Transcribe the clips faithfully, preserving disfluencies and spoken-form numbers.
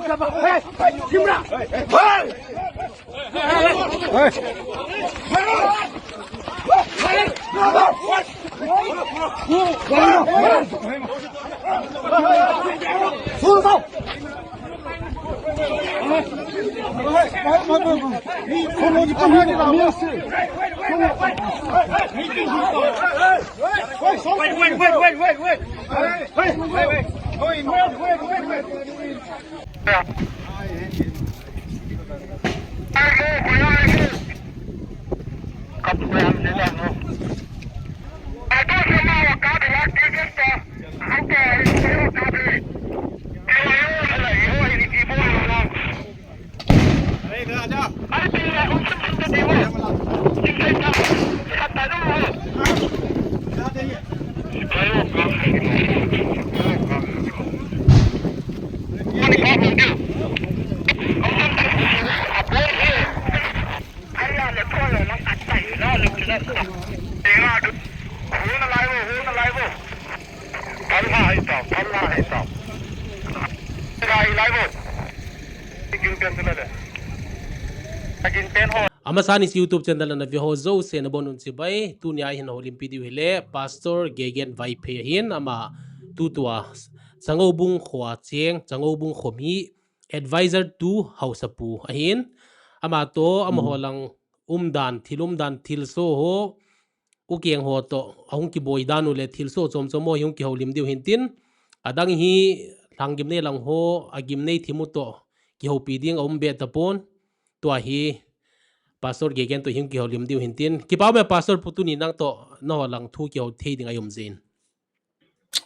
Wait, wait, wait, wait, wait, wait. Hey, hey, hey, hey. Wait, wait, wait, wait, wait. Amasan hiche YouTube channel ana ve ho jouse nabonun chibai. Tunia ihin houlimpi diu hile Pastor Gegen Vaiphei ahin, ama tutua Changoubung khoa cheng, Changoubung kho mi advisor to Haosapu ahin. Ama toh amaho lang umdan, thil umdan, thilsoh ho, ukeng ho toh ahung kiboi dan u le thilsoh chomchom ho hi hung kihoulim diu hintin, adang hi Lhanggimnei lang ho, agimnei thim u toh kihoupi ding aum be tapon. Tua hi Pastor Gegen toh hi hung kihoulim diu hintin. Kipa ume Pastor pu, tuni nang toh naho lang thu kihou thei ding aum jin.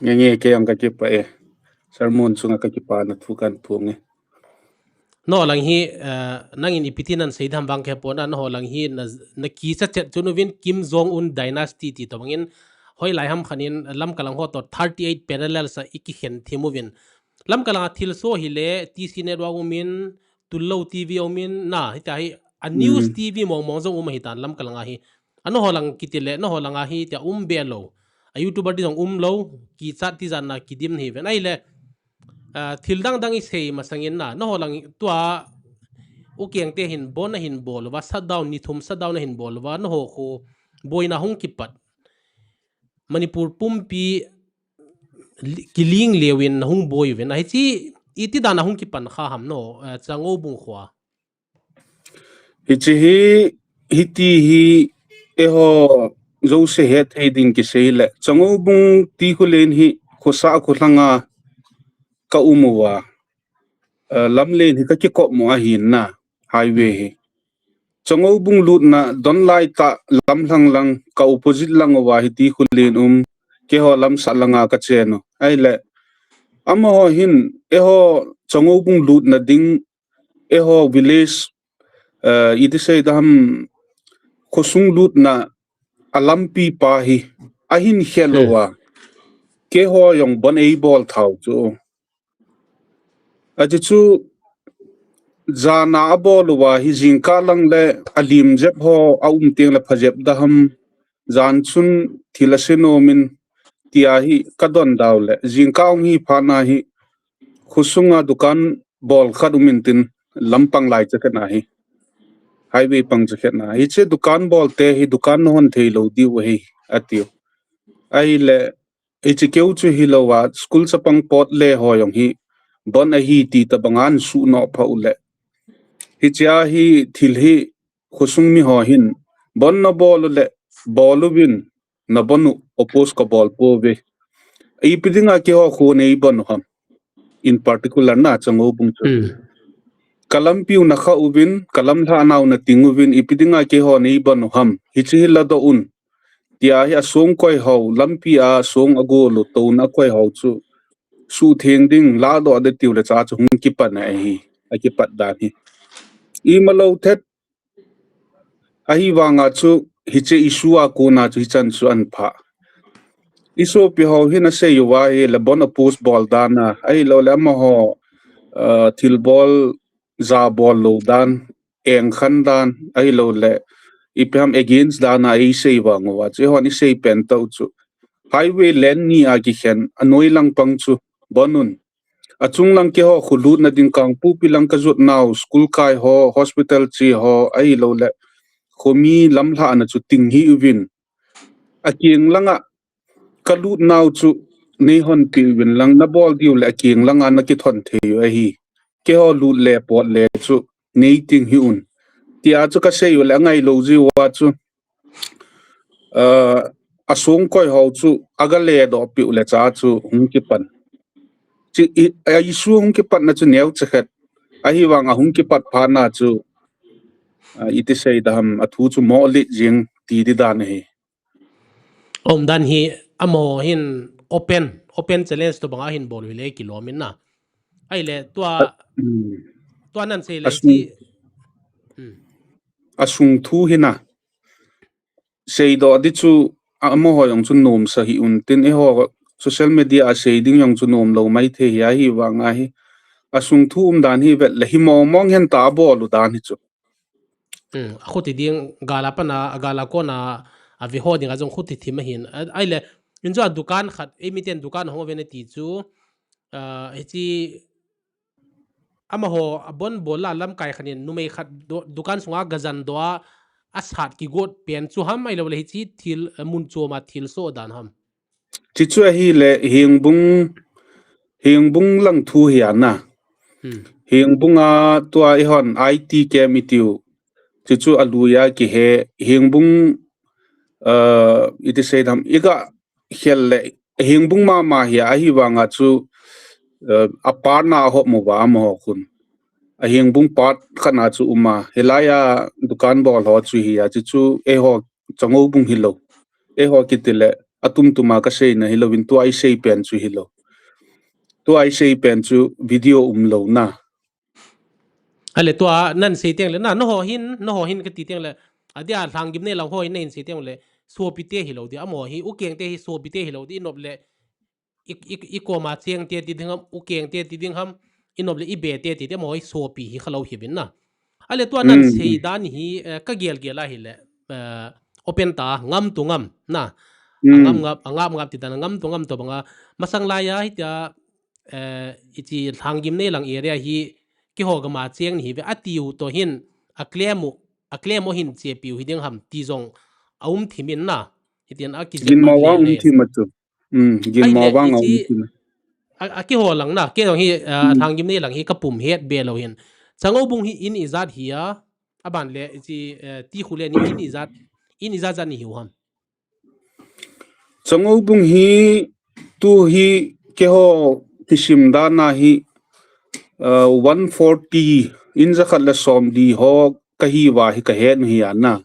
Nge nge, kei jong kakipah e. Sermon chunga kakipana thu kahin phong e. Naho lang hi, eh, nangin ipi ti nasei dem vang kahepon, naho lang hi na, nakicha chet chun uvin Kim Jong Un dynasty ti tobangin, hoilai ham khat in Lamka lang ho toh thirty-eight parallels a ikikhen thim uvin. Lamka langa thilsoh hile T C Network umin, Tulou T V umin, na, hitia hi a news T V mong mong jong um ahitan Lamka langa hi. Anaho lang kiti le, naho langa hi tia um be lou. A YouTuber ti jong umlou, kichat tijat na kidim nahiuvin. Ahile, ah, thil dang dang isei masangin na, naho lang tua ukeng te hin bandh ahin bol uva, shutdown, ni thum shutdown ahin bol uva, naho khu boina hung kipat. Manipur pumpi li-, kiling leuvin nahung boi uvin. Ahi chi, iti dan a hung kipan kha ham naho, eh, Changoubung khoa. Hiche hi, hiti hi, eiho jouse hethei ding kisei le. Changoubung ti khu len hi, khosa khu lhanga ka um uva. Eh, lamlen hi kakikop mo ahin na, highway hi. Changoubung lutna don lai tah lam lhang lang ka opposite lang uva hiti khu len um, keiho lamsah langa kachen u. Ahile, amaho hin, eiho Changoubung lutna ding, eiho village, eh, iti sei dem, khosung lutna a lampi pa hi, ahin khel uva. Keiho jong bandh eibol thau chu. Achu chu, jan a abol uva hi jingkah lang le alim jep ho aum teng le pha jep dem, jan chun thil ase nom in tia hi kadon dau le, jingkah hung hi phat na hi, khosunga dukan bol khat um intin, lam pang lai chakhet na hi, highway pang chakhet na. Hiche dukan bol te hi dukan nahon thei lou diu ahi, atiu. Ahile, hiche keu chu hilou a, school chapang pot le ho jong hi, bandh ahi ti tobang a ahin suhnoh pha u le. Hiche a hi thil hi khosung mi ho hin, bandh nabol u le, bol uvin, nabandh u, oppose kabol pouve. Ipi dinga keiho khu neibandh u ham. In particular na Changoubung chu. Kalampiu nakha uvin, kalamlhah nau nating uvin, ipi dinga keiho neibandh u ham. Hiche hi ladoh un. Tia hi asong koi ho, lampi a song agol u, touna akoi ho chu. Suhtheng ding, ladoh ding tiu le cha chu hung kipan ahi, akipat dan hi. Imalou thet, ahivanga chu hiche issue a kona chu hichan chu ahin pha. Isopi ho hin asei uva ahile bandh oppose bol dan a, ahilou le amaho, ah, thilbol jabol lou dan, engkhan dan, ahilou le, ipi ham against dan a eisei vang uva chu, eihon isei pen tau chu. Highway lane ni a kikhen, anoi lang pang chu, bandh un. Achung lang keiho kho lutna ding Kangpokpi lang kajot nau, school kai ho, hospital che ho, ahilouleh khomi lamlhahna chu ting hih uvin. Akeng langa kalut nau chu neihonpeh uvin lang, nabol diu le akeng langa nakithon thei u ahi. Keiho lut le pot le chu neiting hih un, tia chu kasei u le angailou jiu a chu, ah, asong koi ho chu aga ledoh peh u le cha chu hung kipan. Chi, i, a issue hung kipatna chu neocha khat. Ahivang ahung kipat phat na chu, ah, iti sei ding ham, athu chu moh lit jing ti di dan ahi. Umdan hi amaho hin open, open challenge tobanga hin bol u hile kilom in na. Ahile tua, Hmm. tua nan sei le Asung, chi, hmm. Asung thu hi na. Seidoh di chu amaho jong chu nomsa hih un tin, eiho social media a sei ding jong chu nomlou maithei hi, ahivang ahi. Asung thu umdan hi vet le hi mong mong hen ta abol u dan hi chu. Hmm, akhuti ding, gal a pat a, agal a kon a, aveho ding a jong khuti thim ahin. A, ahile, in chu a dukan khat, eimiten dukan hung ave nati chu, ah, hichi, amaho abon bol a lamkai khat in, numei khat do, dukan sunga gajan doh a, asat kigot pen chu ham, ahilouleh hichi thil, eh, mun chom a thil so dan ham. Chi chu ahile Hengbung, Hengbung lang thu hi ana. Hmm. Hengbung a tua eihon I T camp itiu. Chi chu alui a kihe, Hengbung, uh, iti sei ding ham, iga khel le, Hengbung mama hi ahivang a chu, uh, apart na ahop mo ba amaho khun. A Hengbung part khat na chu um a, hilai a dukan bol ho chu hi a, chi chu eiho Changoubung hilou. Eiho kiti le, atum tum a kasei na hilou in, tua isei pen chu hilou. Tua isei pen chu video umlou na. Ahile tua nan sei teng le, na, naho hin, naho hin kati teng le, adia Lhanggimnei lang ho hin nahin sei teng le, sopi te hilou dia, amaho hi, ukeng te hi sopi te hilou dia, inop le, i, i, i koma cheng te ti ding ham, ukeng te ti ding ham, inop le ibe te ti ding, amaho hi sopi hi khalou hi vin na. Ahile tua nan Hmm. sei dan hi, eh, kagel gel a hile, eh, open ta, ngam tu ngam, na. Hmm. Angam ngap, angap ngap ti dan, ngam tu ngam tobanga, masang lai a hitia, eh, ichi Lhanggimnei lang area hi, keiho gam a cheng nahi ve atiu toh hin, aclaim u, aclaim u hin chepiu hi ding ham ti jong aum thim in na. Hitin akijil Ginmo man vang um le. thim a chu. Hmm, ginmo Ahile, vang a um ichi, thim. A, akeiho lang na, kei jong hi, ah, Hmm. Lhanggimnei lang hi kapum het be lou hin. Changoubung hi in ijat hi a, aban le, ichi, eh, Tikhulen hi in ijat, in ijat jat nahiu ham. Changoubung hi, tu hi, keiho kisim dan a hi, uh, one forty, in jakhat le somli ho kahi uva hi kahet u hi ana.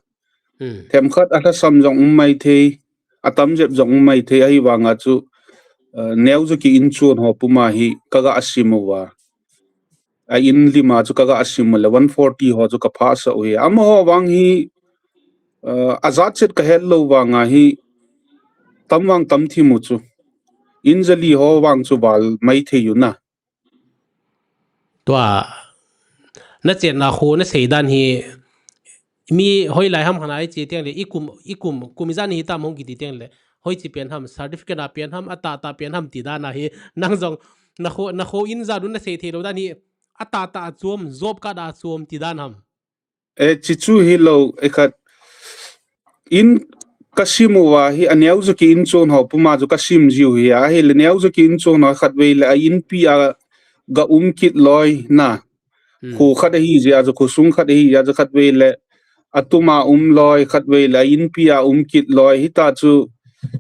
Hmm. Themkhat alhasam jong um maithei, atam jep jong um maithei, ahivang a chu, uh, neo jaki in chon ho puma hi kaga sim uva. A in lim a chu kaga sim u le one forty ho chu kaphasah u hi. Amaho vang hi, uh, ajat chet kahet lou vang a hi, tam vang tam thim u chu. In jali ho vang chu val maithei u na. Tua, nachena khu nasei dan hi, mi hoilai ham hana iche teng le, ikum, ikum, kum ijat nahi tam hung kiti teng le, hoiche pen ham, certificate a pen ham, atah tah pen ham ti dan a hi, nang jong, nakho, nakho in jat u nasei thei lou dan hi, atah tah a chom, job card a chom ti dan ham. Eh, chi chu hilou, eh, khat. In kasim uva hi, aneo jaki in chon ho puma chu kasim jiu hi, ahile neo jaki in chon ho khatvei le, a inpi a ga um kit loi na. Hmm. Kho khat ahi jeh a chu, khosung khat ahi jeh a chu khatvei le, atum a um loi, khatvei le, a inpi a um kit loi, hita chu,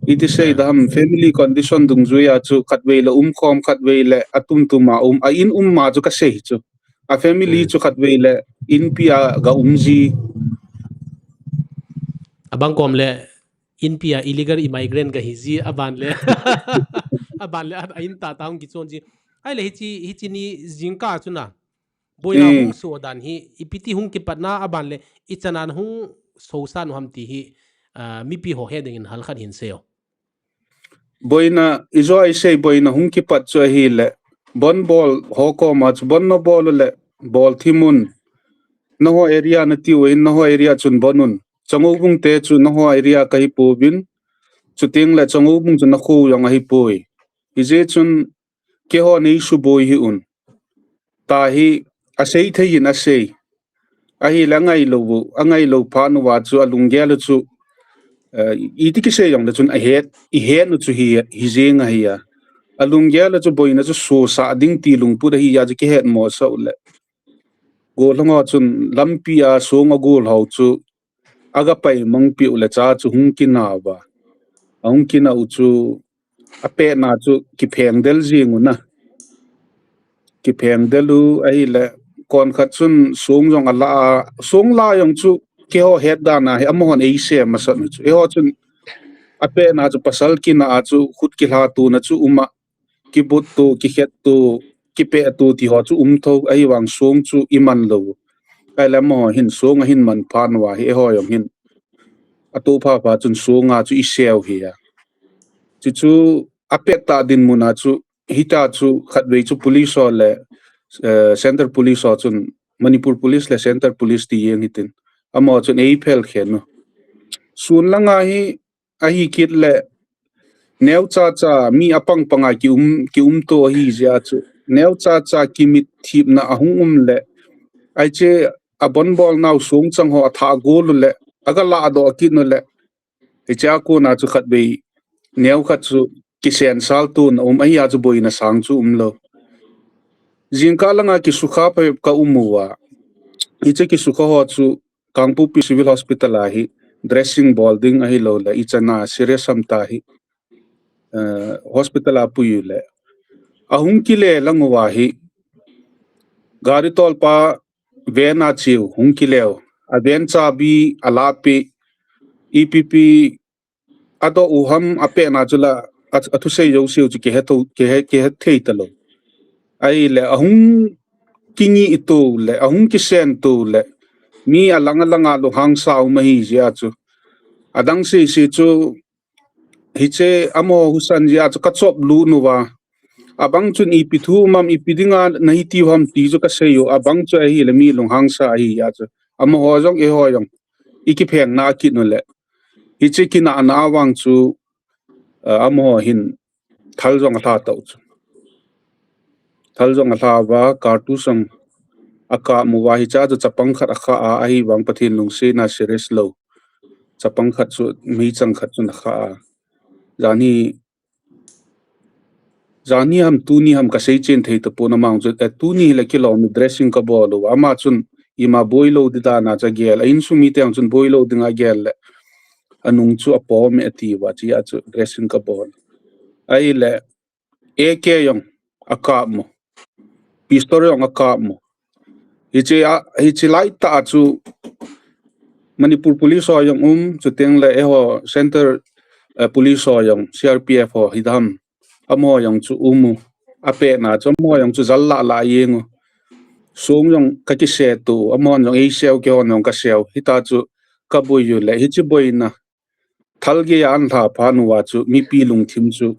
iti sei Hmm. ding ham, family condition dungjui a chu, khatvei le, um khom, khatvei le, atum tum a um, a in um ma chu kasei chu. A family Hmm. chu khatvei le, inpi a ga um ji. Abang kom le, inpi a illegal immigrant ga hi ji, aban le. Aban le, a, a in tah tah hung kichon ji. Ahile hichi, hichi ni jingkah chu na. Boina Hmm. hung so dan hi, ipi ti hung kipatna, aban le, ichan a hung so san u ham ti hi, ah, mipi ho he ding in hal khat hin sei o. Boina, ijo a isei boina hung kipat chu ahile, bon bol ho koma chu bon nabol u le, bol thim un. Naho area natiu hin, naho area chun bon un. Changoubung te chu naho area kahi pouvin. Chuteng le Changoubung chu nakho jong ahi poi. Hijeh chun keiho nei suboi hih un. Tahi asei thei in asei. Ahile angailou, angailou phat uva chu alunggel u chu, eh, iti kisei jongle chun ahet, ihet u chu hi, hi jeng ahi a. Alunggel u chu boina chu sosah ding ti lungput ahi a chu kihet mosah u le. Gollhang ho chun lampi a song agol ho chu aga paimang piu le cha chu hung kinah uva. Ahung kinah u chu apetna chu kipheng del jing u na. Kipheng del u ahile konkhat chun song jong ala a, song la jong chu keiho het dan a hi amahon eisem masat u chu. Eiho chun apetna chu pasal kinah a chu khut kilhatona chu um a, kibutto, kikhetto, kipehto ti ho chu um tho, ahivang song chu iman lou. Ahile amaho hin song ahin man phat uva hi eiho jong hin atoh phapha chun song a chu iseu hi a. Chuchu apet tah dinmun a chu hita chu khatvei chu police ho le, eh, Centre Police ho chun, Manipur Police le Centre Police ti jeng hitin, amaho chun eiphel khen u. Sun langa hi ahi kit le neocha cha mi apang panga kium, kiumto ahi jeh a chu neocha cha kimitthipna ahung um le, hiche abonbol nau songchang ho athah gol u le, aga lahdoh kit u le, hichea kona chu khatvei neokhat chu kisensal tona um ahi a chu boina sang chu umlou. Jingkah langa kisukha phabep ka um uva, hiche kisukha ho chu Kangpokpi Civil Hospital a hi dressing bol ding ahilou le ichan a serious ham ti hi, eh, hospital a pui u le, ahung kile lang uva hi gari tolpa van a cheu hung kile u, a van chabi alahpeh, ipi pi adoh u ham apetna chu la, a, athusei jouse u chu kihe tho, kihe, kihet thei talou. Ahile ahung kingihto le, ahung kisentou le, mi alang alang a lunghangsa um ahi jeh a chu, adang sese chu hiche amaho husa jeh a chu kachop lut uva, abang chun ipi thu um am, ipi dinga nahi tiu ham ti chu kasei u, abang chu ahile mi lunghangsa ahi a chu, amaho jong eiho jong ikipheng na kit u le, hiche kinahna a vang chu, ah, amaho hin thal jong alha tau chu. Thal jong alha uva, kartus jong akap uva, hichea chu chapang khat akha a, ahivang Pathen lungsetna serious lou chapang khat chu, meichang khat chun akha a. Janhi, janhi ham tuni ham kasei chen thei tapon, amang chu, eh, tuni hile kilom dressing kabol u, ama chun ima boilou di dan a chu agel, a insung mite jong chun boilou ding agel le, anung chu apom e ati uva, hichea chu dressing kabol. Ahile A K jong akap u, pistol jong akap u. Hiche a, hiche laitah a chu Manipur Police ho jong um, chuteng le eiho Centre, eh, Police ho jong, C R P F ho hidam, amaho jong chu um u. Apetna chu amaho jong chu jal lah lah jeng u. Song jong kakisetou, amahon jong eiseu, keihon jong kaseu. Hita chu kaboi u le, hiche boina thal geiya ahin lha phat uva chu mipi lungthim chu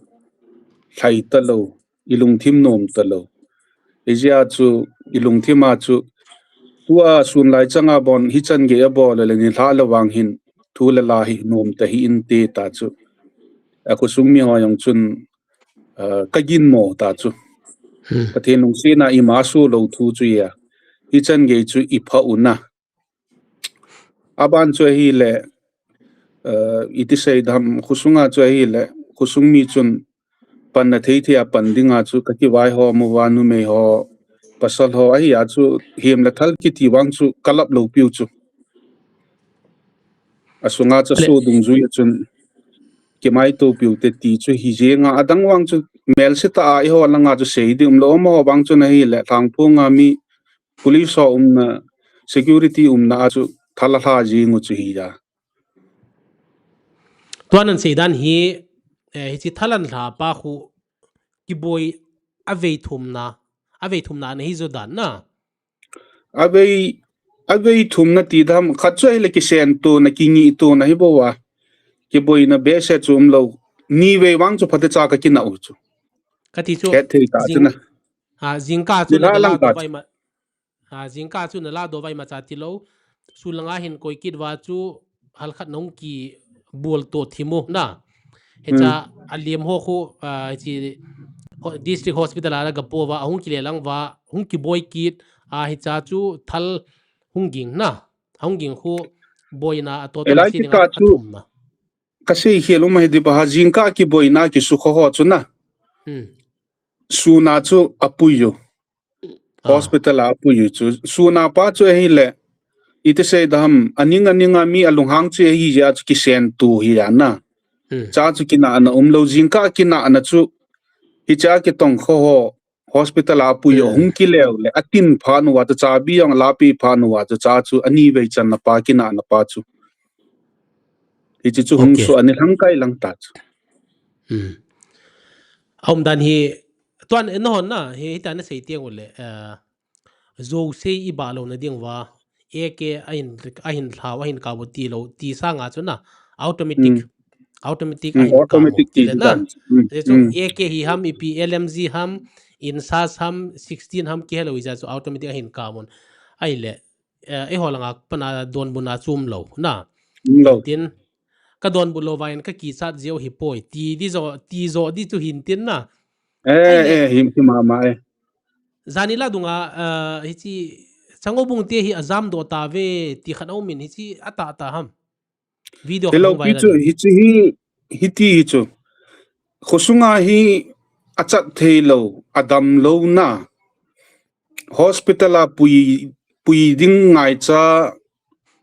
lhai talou, ilungthim nom talou. Hijeh a chu ilungthim a chu tua sun lai changa bon hichan gei abol le nilhah le vang hin thu le la hi nom tahih inte ta chu, akhosung mi ho jong chun, ah, kaginmo ta chu. Hmm. Pathen lungsetna ima asoh lou thu chu ahi a. Hichan gei chu ipha u na. Aban chu ahile, eh, iti sei dam, khosunga chu ahile, khosung mi chun panna thei thei a pan dinga chu kakivaihom uva, numei ho, pasal ho, ahi a chu hem le thal kiti vang chu kalap lou piu chu. Asunga chu le so dungjui a chun kimaito piu te ti chu hi jenga, adang vang chu melse tah a eiho langa chu sei ding umlou, amaho vang chun ahile, Lhangphong a mi police ho umna, security umna a chu thal alha jing u chu ahi a. Tua nasei dan hi, eh, hiche thal ahin lha pa khu kiboi avei thumna, avei thumna nahi jo dan na. Avei, avei thumna ti dam, khat chu ahile kisentona, kingitona hi bou a. Kiboina behseh chu umlou. Nivei vang chu phatecha kakinah u chu. Kati chu, het thei ta chu jing-, na. Ah, jingkah chu nilhah na lang ka chu. Vai ma, ah, jingkah chu nalahdoh vai ma cha tilou. Sun langa hin koi kit uva chu halkhat nahung kibol to thim u na. Hicha, hmm, alem ho khu, ah, hiche Ho-, district hospital a la ga po va, ahung kile lang va, hung kiboi kit, a hicha chu thal hung ging na, hung ging khu boina a total Elai a si ding a kika chu thum na. Ka sei khel um ahi di ba ha, jingkah kiboina kisukha ho chu na. Hmm. Suna chu apui u. Ah. Hospital a apui u chu. Suna pa chu ahile, iti sei da ham, aning aning a mi alunghang chu ahi jeh a chu kisen tu hi a na. Hmm. Cha chu kinahna um lou, jingkah kinahna chu, hicha kitong kho ho, hospital a apui u, Hmm. hung kile u le, atin phat uva chu, chabi jong alapi phat uva chu, cha chu ani vei channa pa, kinahna pa chu. Hichi chu hung Okay. so ani lhangkai lang ta chu. Hmm. Aum dan hi, tuan, eh, nahon na, hi, hita na sei tiang u le, eh, Jouse i ba lou na ding va, A K ahin, ahin lhau, ahin kau ti lou, ti sanga chu na, automatic, Hmm. automatic Hmm, ahin kau automatic ti ti le na. dan. Hmm, Hichu hmm. A K hi ham, ipi L M G ham, INSAS ham, sixteen ham, kihe lou ija chu automatic ahin kau un. Ahile, eh, eiho langa pana donbutna chu um lou, na. Um lou. Tin, ka donbut lou vangin ka kichat jeh u hi poi, ti di jo, ti jo di chu hin tin na. Eh, Ahile, eh, hi, hi mama, eh. Janhi la dunga, eh, hichi, Changoubung te hi ajam doh ta ve, ti khat aum in hichi, ata ta ham. Video Hello, khat hung pi viral chu, in. Hichi hi, hiti hi chu. Khosunga hi achat thei lou, adam lou na. Hospital a pui, pui ding ngaicha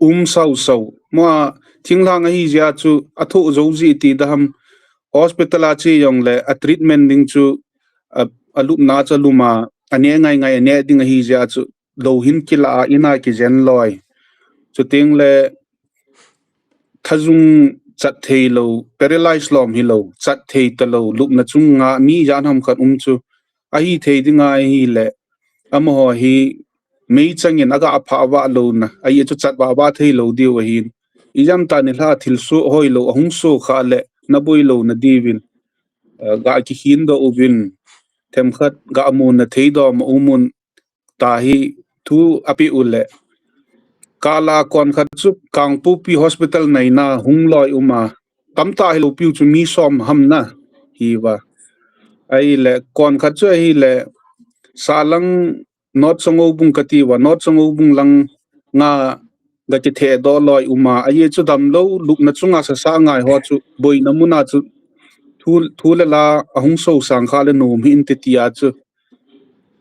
um sau sau. Mo a thinglhang ahi jeh a chu athoh jou ji ti da ham. Hospital a che jong le a treatment ding chu a, alupna chu alum a, ane ngai ngai ane ding ahi jeh a chu lou hin kila a in a kijen loi. Chuteng le thajung chat thei lou, paralyze lom hi lou, chat thei ta lou, lupna chunga mi jan ham khat um chu. Ahi thei dinga ahile, amaho hi meichang in aga pha va lou na, ahi chu chat va va thei lou diu ahin. Ijam ta nilhah thilsoh hoi lou, ahung soh kha le, na boi lou na diuvin. Eh, ga kikhin doh uvin, themkhat ga mun na thei doh ma um un, ta hi thu ape u le. Kala kon khat chu Kangpokpi Hospital naina hung loi um a. Tamtah hi lou piu chu mi som ham na hi va. Ahile kon khat chu ahile Salang North Changoubung kati va, North Changoubung langa ga kithe doh loi um a. Ahi chu dam lou, lupna chunga sasa ngai ho chu, boina muna chu thu, thu le la ahung so sang kha le nom hi inte ti a chu.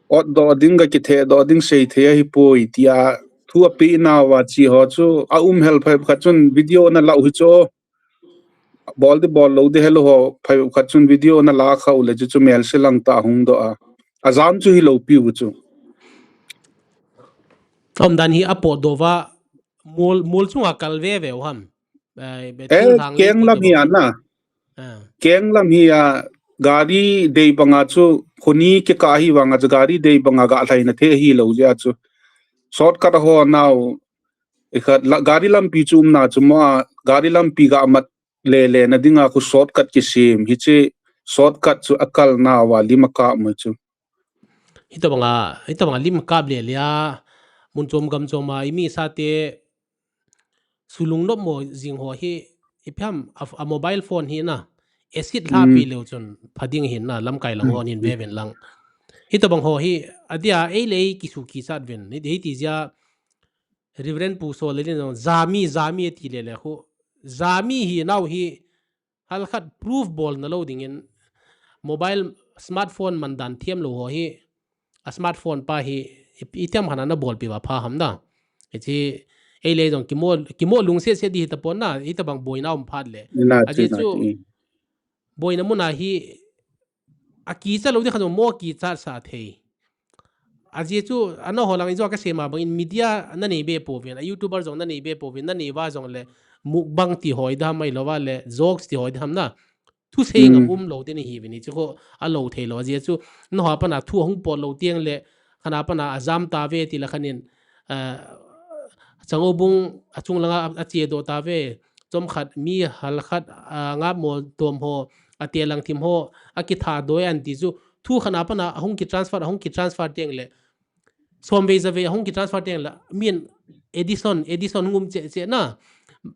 Ot doh ding ga kithe doh ding sei thei ahi poi ti a thu ape na va chi ho chu a um hel phai khat chun video na lau hi chu. Bol di bol lou di hel ho phai khat chun video na la kha u le chu chu mel se lang ta hung doh a. Ajam chu hi lou piu chu. Aum dan hi apo doh va mol, mol chunga kal ve ve u ham. Eh, be Eh, thing thang le keng ti lam le hi ba. A na. Ah. Keng lam hi a gari dei banga chu khoni kikah hi vanga chu gari dei banga ga lhaina thei hi lou jeh a chu. Shortcut ho nau i khat la, gari lampi chu um na chu mo a gari lampi ga mat le le na dinga khu shortcut kisem hi che shortcut chu akal na va lim akap mo chu. Hitabanga, hitabanga lim kap le le a mun chom gam chom a i mi sa te sulung nop mo jing ho hi, ipi ham a, a mobile phone hi na, acid lha pi leu chun pha ding hin na, lamkai lang hon hin ve ven lang. Hitabang ho hi, adia ei le ei kisu kichat ven, hi, hi ti jia, Reverend Pu Sol le le no, jami, jami ti le le khu, jami hi nau hi, Halkhat proof bol na lo dingin mobile smartphone man dan thiam lo ho hi, a smartphone pa hi i, i tiam hana na bol pi va pha ham da. Hichi ei le jong kimo, kimo lungset set di hi tapon na, hitabang boina um phat le. Aji chu boina muna hi a kicha lo di khan mo kicha sa thei. Aji chu, ana ho lang i jo ka sema bangin media na nei be pouvin, a YouTuber jong na nei be pouvin, na nei va jong le mukbang ti hoi dam mai lo va le, jokes ti hoi dam na. Thu sei ngam um lo te ni hi vin hi chu ko a lo thei lo. Aji chu, na ho pana thu hung pot lo tiang le, khana pana a jam ta ve ti la khanin, ah, Chango bung a chung langa a, a che do ta ve. Chom khat mi hal khat, ah, nga mo tom ho, a te lang thim ho, a kitha doi an ti chu, thu khana pana a hung ki transfer, a hung ki transfer tiang le, som vei za vei a hung ki transfer tiang le, min addition, addition ngum che che na,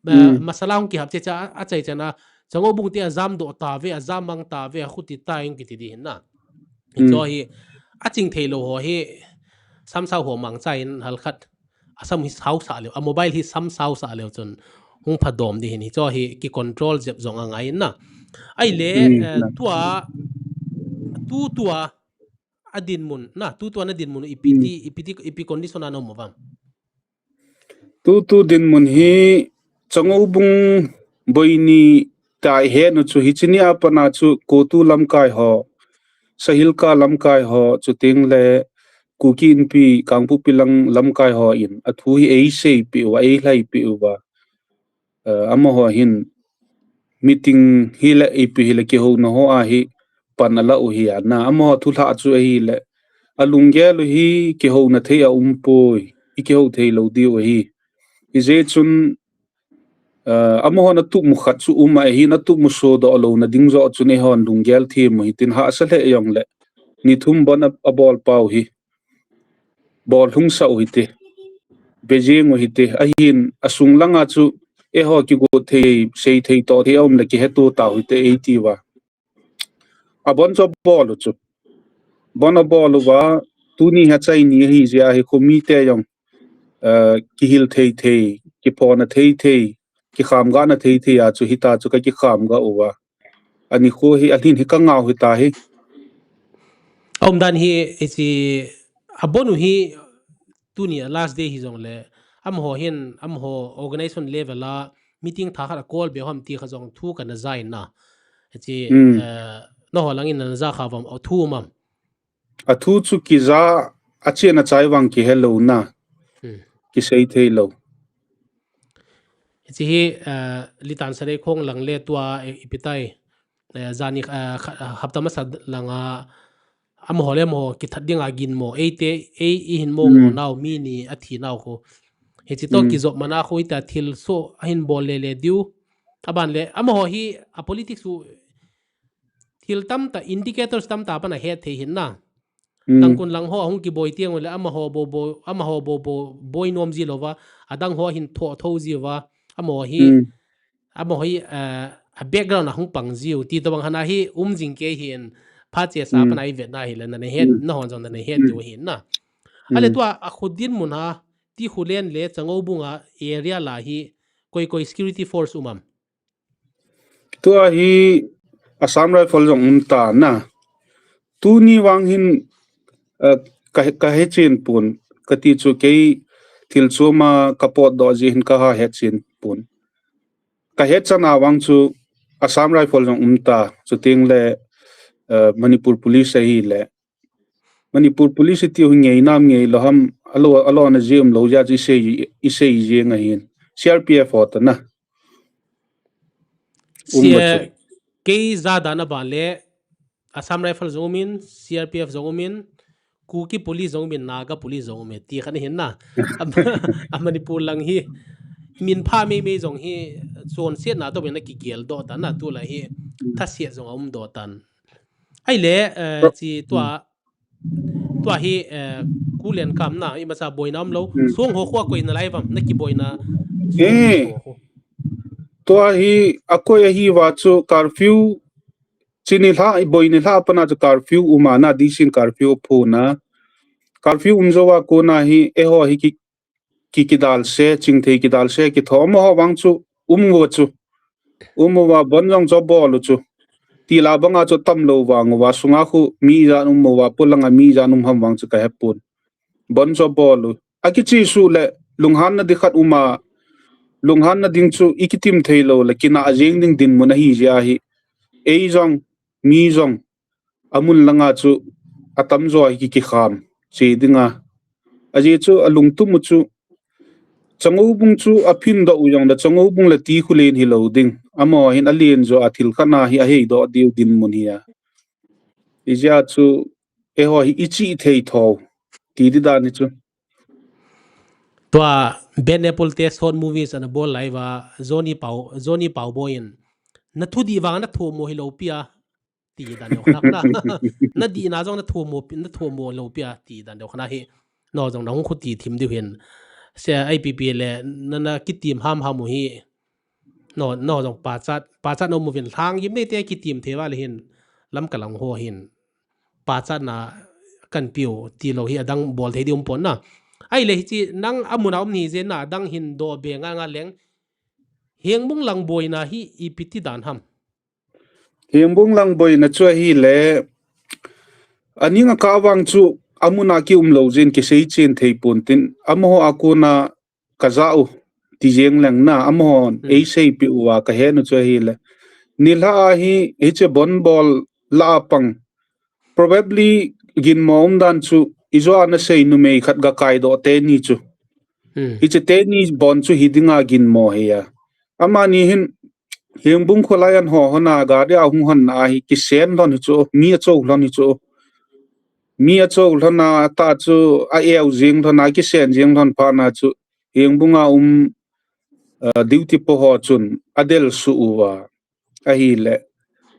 ah, masala hung ki hap che che a, a chai che na, Chango bung te a jam do ta ve, a jam mang ta ve, a khuti ta hung ki ti di hin na. Hicho hi, aching thei lou ho hi, samsau ho mangcha in halkhat, asam hi sausah leu, a mobile hi samsausah leu chun, hung phadom di hin, hicho hi ki control jep jong angai na. Ahile, eh, tua, tu tua, adinmun, na, tu tua nadinmun, ipi ti, ipi ti, ipi condition a na um uvam? Tutu dinmun hi Changoubung boini tai he nu chu hiche ni a pat na chu CoTU lamkai ho, Sahilka lamkai ho, chuteng le Kuki Inpi Kangpokpi lang lamkai ho in athu hi eiseipeh uva, eilhaipeh uva. Eh, amaho hin meeting hi le ipi hi le kihouna ho a hi pan ala u hi a na. Amaho thulha chu ahi le alunggel u hi kihouna thei a um poi, i kihou thei lou diu ahi. Hijeh chun, eh, amaho na tumu khat chu um ahi, na tumu sodoh louna ding joh chun eihon lunggel thim u hitin hahsa lheh jong le ni thum bon a, abol pau hi. Bol lhungsah u hite. Vejing u hite. Ahin, asung langa chu, eiho kigot thei, sei thei toh thei aum le kiheto tau hite eiti uva. Abon chu abol u chu. Bon abol uva, tuni hi achai ni ahi jeh a hi khomi te jong, eh, kihil thei thei, kiphona thei thei, kikham gahna thei thei a chu hita chu ka kikham gah uva. Ani khu hi, alhin hi ka ngau hita hi. Aumdan hi, hiche, abon u hi, tuni a last day hi jong le, amaho hin, amaho organization level a, meeting tha khat a call be ham ti kha jong thu kana ja in na. Hiche, eh, naho langin nana ja kha uvam, athu um am? Athu chu kija, achen achai vang kihelou na. Kisei thei lou. Hiche hi, eh, Litan Sareikhong lang le tua, eh, ipi tai, eh, jani, eh, kha-, hapta masa langa, amaho le amaho kithat dinga ginmo, eite, ei ihin mo ngo nau, mi ni athi nau khu. Hiche toh kijop mana khu ita thilsoh ahin bol le le diu. Aban le, amaho hi, a politics u, thil tamtah, indicators tamtah a pat a het thei hin na. Tangkhul lang ho ahung kiboi tiang u le amaho bou bou, amaho bou bou, boi nom ji louva, adang ho ahin thoh tho ji uva, amaho hi, amaho hi, eh, a background ahung pang jiu, ti tobang hana hi um jing kei hin, phat chesa a pat a ivet na hi le, nana het, nahon jong nana het diu hin na. Ahile tua, akhu dinmun a, Tikhulen le Changoubung a area la hi, koi koi security force um am? Tua hi Assam Rifle jong um ta na. Tuni vang hin, eh, ka, ka hechen pon, kati chu kei thil chom a ka potdoh jeh hin ka ha hechen pon. Ka hechan a vang chu Assam Rifle jong um ta, chuteng le, eh, Manipur Police ahi le. Manipur Police iti u hi ngei nam ngei lou ham, alo, alona jeh um lou jeh chu isei, isei jeng ahin. C R P F ho ta na. Um, kei jadan a ban le, Assam Rifle jong um in, C R P F jong um in, Kuki Police jong um in, Naga Police jong um in, ti khat ahin na. A, a Manipur lang hi, min pha mei mei jong hi, chonsetna toh min a kigel doh tan na, tulai hi, thasiat jong aum doh tan. Ahile, eh, chi tua, tua hi, eh, Kulen kam na, imacha boina um lou. Song ho khu akoi nalai uvam, na kiboina. Eh. Tua hi akoi ahi uva chu curfew, chini lha, boi ni lha a pat na chu curfew um a na, D C in curfew aphon a. Curfew um jou a kona hi, eiho hi ki, ki, kidalse, chingthei kidalse, kitho, amaho vang chu, um uva chu. Um uva, bon jong chu abol u chu. Tila banga chu atam lou vang uva, sunga khu mi ijat um uva, polanga mi ijat um ham vang chu ka hepon. Bon chu abol u. Akichesuh le, lunghanna ding khat um a, lunghanna ding chu, i kitim thei lou le, kinah jeng ding dinmun ahi jeh a hi. Ei jong, mi jong, amun langa chu atamjo hi ki, kikham che dinga. Ajeh chu alungtum u chu, Changoubung chu aphin doh u jong le Changoubung le Tikhulen hilou ding. Amaho hin alen jo a thil khat na hi ahei doh diu dinmun hi a. Hijeh a chu eiho hi ichih thei tho. Ti di dan hi chu. Tua Ben Apple te short movies ana bol lai uva Johnny Pao, Johnny Pao Boy in. Na thudih vang na thomo hilou pi a. Ti dan deu khat na. Na dihna jong na thomo, na thomo lou pi a, ti dan deu khat na hi. Nangho jong nahung khuti thim diu hin. Sia I P P le, na, na kitim ham ham u hi. Nangho, nangho jong pachat, pachat na um uvin lhang gim nei te kitim thei uva le hin. Lamka lang ho hin. pachatna kan piu ti lo hi adang bol thei di um pon na. Ahile hichi nang amun a um ni jeh na adang hin do be nga nga leng. Hengbung lang boina hi ipi ti dan ham? Hengbung lang boina chu ahile, aning a kah vang chu amun a ki um lo jin kisei chen thei pon tin, amaho a kona ka ja u ti jeng leng na, amahon ei seipeh uva ka he nu chu ahile. Nilhah a hi, hiche bon bol lah a pang. Probably ginmo um dan chu, ijou a na sei numei khat ga kaidoh teni chu. Hiche teni bon chu hi dinga ginmo hi a. Amani hin, Hengbung kholai an ho hon a gari a hung hon na hi kisen lhon hi chu, mi a chou lhon hi chu. Mi a chou lhon a ta chu a eu jing lhon a kisen jing lhon pha na chu. Hengbung a um, ah, duty po ho chun a del su uva. Ahile.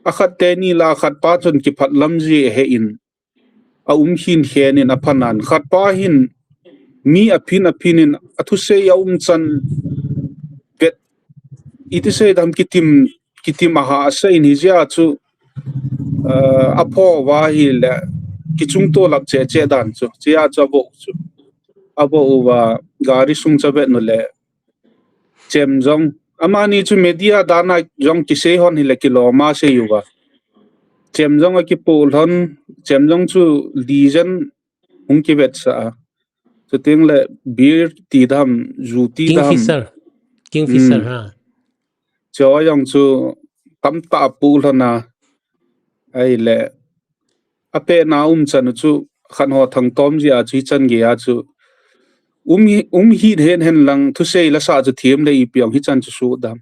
A khat teni la khat pa chun kiphat lam ji he in. A um hin hen in a phanan. Khat pa hin mi a phin a phin in a thusei a um chan vet. Iti sei dam kitim, kitim a ha a sei in hi jia chu, ah, a pho uva ahile. Kichung to lap che che dan chu. Chia chu a vo chu. A vo uva gari sung cha vet nu le. Chem jong. Amani chu media dan a jong kisei hon hile kilom a sei uva. Chem jong a kipu lhon, chem jong chu lijen hung kivet sa a. Chuting le beer ti dam, ju ti dam. Kingfisher. Kingfisher ha. Cho jong chu tamtah pu lhon a. Ahile. A pena um chan chu khan ho thang tom ji a chu hi chan ge a chu. Um hi, um hi hen hen lang thusei la sa chu thiam le ipi ong hi chan chu su dam.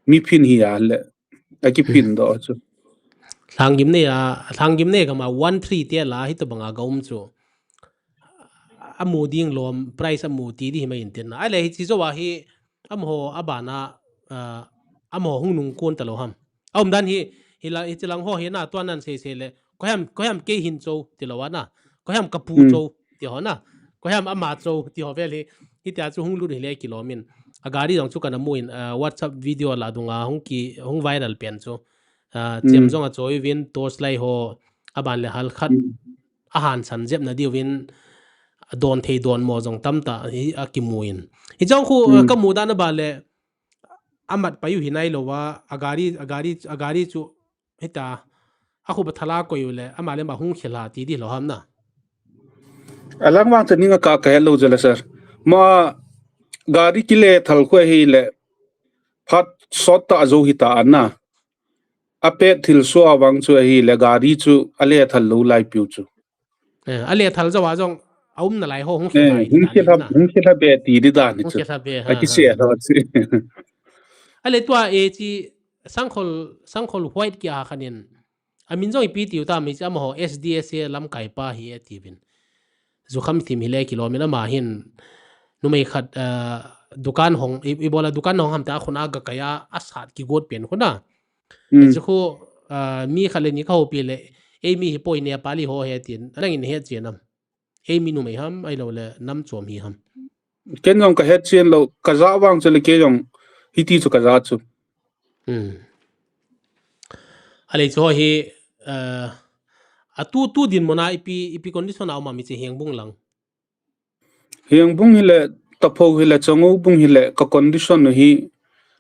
Mi phin hi a le. A ki phin do chu. Lhanggim nei a, lhanggim nei kama one three te la hi to banga ga um chu. A mu ding lom, price a mu ti di hi mai in tin. Ahile hichi jou a hi, amaho a bana, ah, amaho hung nung kon ta lo ham. A um dan hi, hi la, hichi lang ho hi na, tua nan sei sei le, ko ham, ko ham kei hin chou, ti lo a na. Ko ham ka pu chou, ti ho na. Ko ham ama chou, ti ho vel hi. Hitia chu hung lut hi le kilom in. A gari jong chu kana mu in, ah, WhatsApp video la dunga hung ki, hung viral pen chu. Ah, chem jong a choi vin, torch light ho, a ban le hal khat. A hansan jep na diu vin, a don thei don mo jong tamtah hi a kimu in. Hi jong khu, ah, ka mu dan a ba le, a mat pai u hi nai lo va, a gari, a gari, a gari chu, hita, a khu ba thala koi u le, ama le ma hung khel a ti di lo ham na. A lang vang cha ning a ka ka he lo je le sir. Ma gari kile thal khu hi le, phat sot ta a jo hita a na. A pet thil sua vang chu ahile gari chu a le thal lo lai piu chu. Eh, a le thal jo a jong a um na lai ho hung khel lai hung khel hung khel be ti di dan chu. Hung khel be ha. A ki se ha chu. A le tua e chi sangkhol, sangkhol white ki a khan in. A min jong ipi tiu ta mi chi amaho S D S A lam kai pa hi e ti vin. Zu kham thim hi le kilom in ama hin. Numei khat, ah, dukan hong, i, i bola dukan hong ham ta khun a ga kai a, a sat ki got pen khun a. Hichu khu, ah, mi khat le ni ka houpi le, ei mi hi poi Nepali ho he tin, nangin het chen am. Ei mi numei ham, ahilou le nam chom hi ham. Ken jong ka het chen lou, ka ja vang chu le kei jong, hiti chu ka ja chu. Hmm. Ahile chu ho hi, ah, a tu, tu dinmun a ipi, ipi condition a um am hiche Hengbung lang. Hengbung hi le, Taphou hi le, Changoubung hi le, ka condition u hi,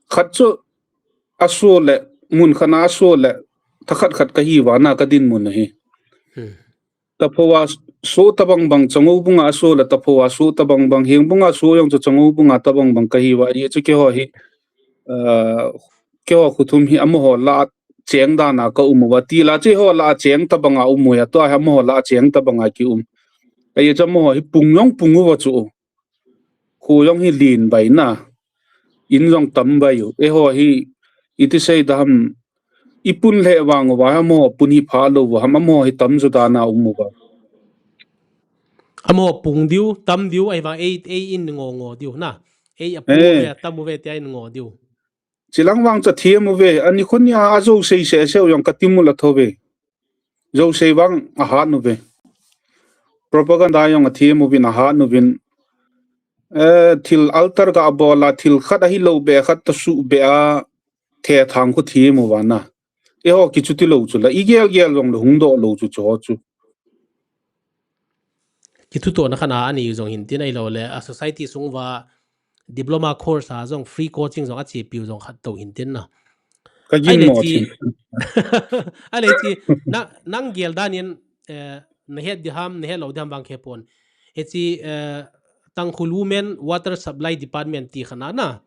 khat chu a so le, mun khat na a so le, tha khat khat ka hi uva na ka dinmun u hi. Hmm. Taphou a so tabang bang, Changoubung a so le, Taphou a so tabang bang, Hengbung a so jong chu Changoubung a tabang bang ka hi uva, ye chu keiho hi, ah, keiho khu thum hi amaho la cheng dan a ka um uva, ti la chu eiho la cheng tabang a um uva, tua hi amaho la cheng tabang a ki um. Ahi chu amaho hi pung jong pung uva chu. Khu jong hi lin bai na. In jong tam bai u. Eiho hi iti sei da ham. I pun le vang uva amaho pun hi pha lou uva ham amaho hi tam jo dan a um uva. Amaho pung diu, tam diu, ahivang ei, ei in ngo ngo diu na. Ei a pung uve, a tam uve, tia in ngo diu. Chilang vang cha thiam uve, ani khun nia a jo sei se se u jong ka ti mu la tho ve. Jo sei vang a hat nu ve. Propaganda jong a thiam uvin a hat nu vin. Eh, thil altar ka bol a, thil khat ahi lou be khat ta su be a, the thang khu thiam uva na. Eiho kichuti lou chu la, i gel gel jong le hung doh lou chu chu ho chu. kithutona khat a anei u jong hin tin, ahilou le a society sung uva diploma course a jong free coaching jong achepiu jong khat tou hin tin na. Ka gin mo chin. Ale chi, na, nang gel dan in, eh, na het di ham, na het lou di ham vang khe pon. Hichi, eh, Tangkhul Women Water Supply Department ti khat na na.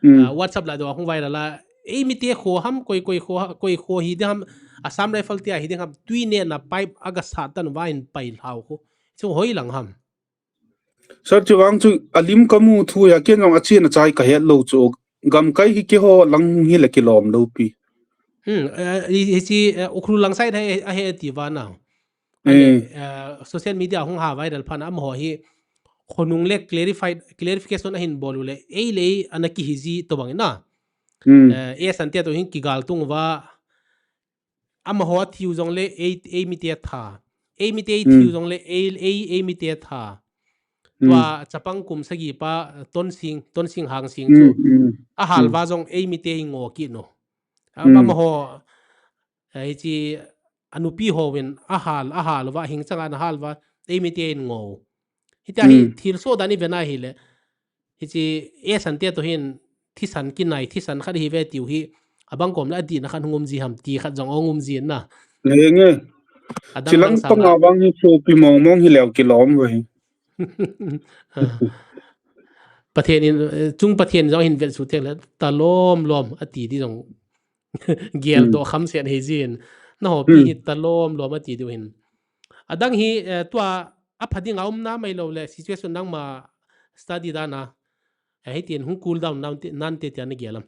Hmm. Ah, WhatsApp la do hung viral la. Ei mite kho ham, koi, koi kho, koi kho hi di ham, Assam Rifle ti a hi di ham, tui nena pipe aga sat tan va in pai lhau kho. Chu hoi lang ham. Sir, chu vang chu alim ka mu thu ya, ken jong achen achai ka het lou chu. Gamkai hi keiho lang hi le kilom lou pi. Hmm, eh, hi, hichi, eh, Ukhrul lang side hi, ahi ti va na. Ani, eh, social media hung ha viral phan amaho hi khonung le clarify, clarification ahin bol u le, ei le ei ana kihi ji to bang na. Hmm. Eh, e san te to hin kigal tung va, amaho thiu jong le ei, ei mite tha. Ei mite thiu jong le ei, ei, ei mite tha. Hmm. Tua chapang kum sagi pa, Tonsing, Tonsing Hangsing chu. Hmm, hmm. Ahal va jong ei mite i ngo ki no. A, hmm. Amaho, eh, hichi anupi ho vin ahal, ahal va, hing changa ana hal va, ei mite in ngo. Hitia hi, hmm, thil so dan i ve na hi le. Hichi e san te to hin, thisan kinai, thisan khat hi ve tiu hi, abang kom le adih na khat hung um ji ham ti khat jong ong um ji na. Nge nge. Adang chilang dang panga vang hi chu pi mong mong hi leu kilom ve. Pathen in, eh, chung Pathen jong hin vet su tek le, ta lom lom, ati di jong. Gel do kham sen hi jin. Na ho pi hi ta lom lom, ati di hin. Adang hi, eh, tua, apha ding a um na mai lo le, situation nang ma study dan a. Eh, hitin hung cool down nan te, nan te tia na gel am.